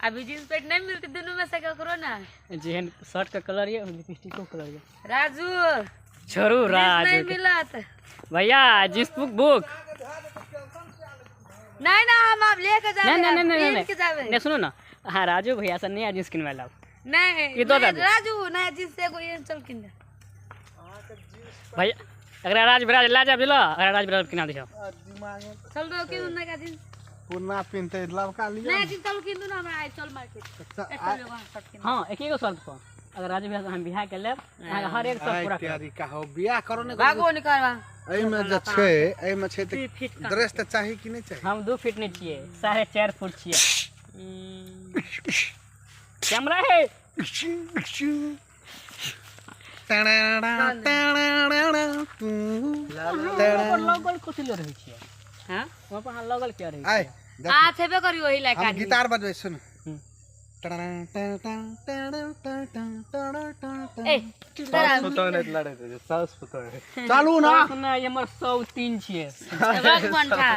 अभी jeans pant नहीं मिलती दोनों में से ककरो ना। जेहन शर्ट के कलर ये लिपस्टिको कलर ये। राजू छोड़ू जींस राजू नहीं के। मिलत। भैया जींस बुक बुक। नहीं ना हम अब लेके जाबे। नहीं नहीं नहीं नहीं पहन नहीं के जाबे। नहीं सुनो ना, हाँ राजू भैया से नया जींस किनवा लाओ। नहीं ये दो नहीं, दे। राजू नया जींस एगो ये चल किन दे। भैया अगर राज बिराज ला जा बुझलो, अगर राज बिराज किना दियो। चल दो किन नया जींस। पुरना पिनते लवका लियो। नया जींस चल किन दू ना हमरा, आइ चल मार्केट। आ- एगो शर्ट किन। हाँ एक एगो शर्त पर अगर राजू भैया से हम बियाह कर लेब, अहाँके हर एक शर्त आइ पूरा करब। तैयारी का हो बियाह करो ने। भागो निकलवा। एहिमे जे छै, एहिमे छै तऽ फीट का। ड्रेस तऽ चाही कि नहि चाही? हम 2 फीट नहि छियै, 4.5 फुट छियै। कैमरा है। पर लगल कथी लए रहै छियै? हाँ? वहाँ पर अहाँ लगल किया रहै आइ छियै? देख, आ छेबे करी ओही लायक हम आदमी। गिटार बजबै सुन। हम्म। ए चालू ना। नहि, हमर 103 छियै। रख बंठा।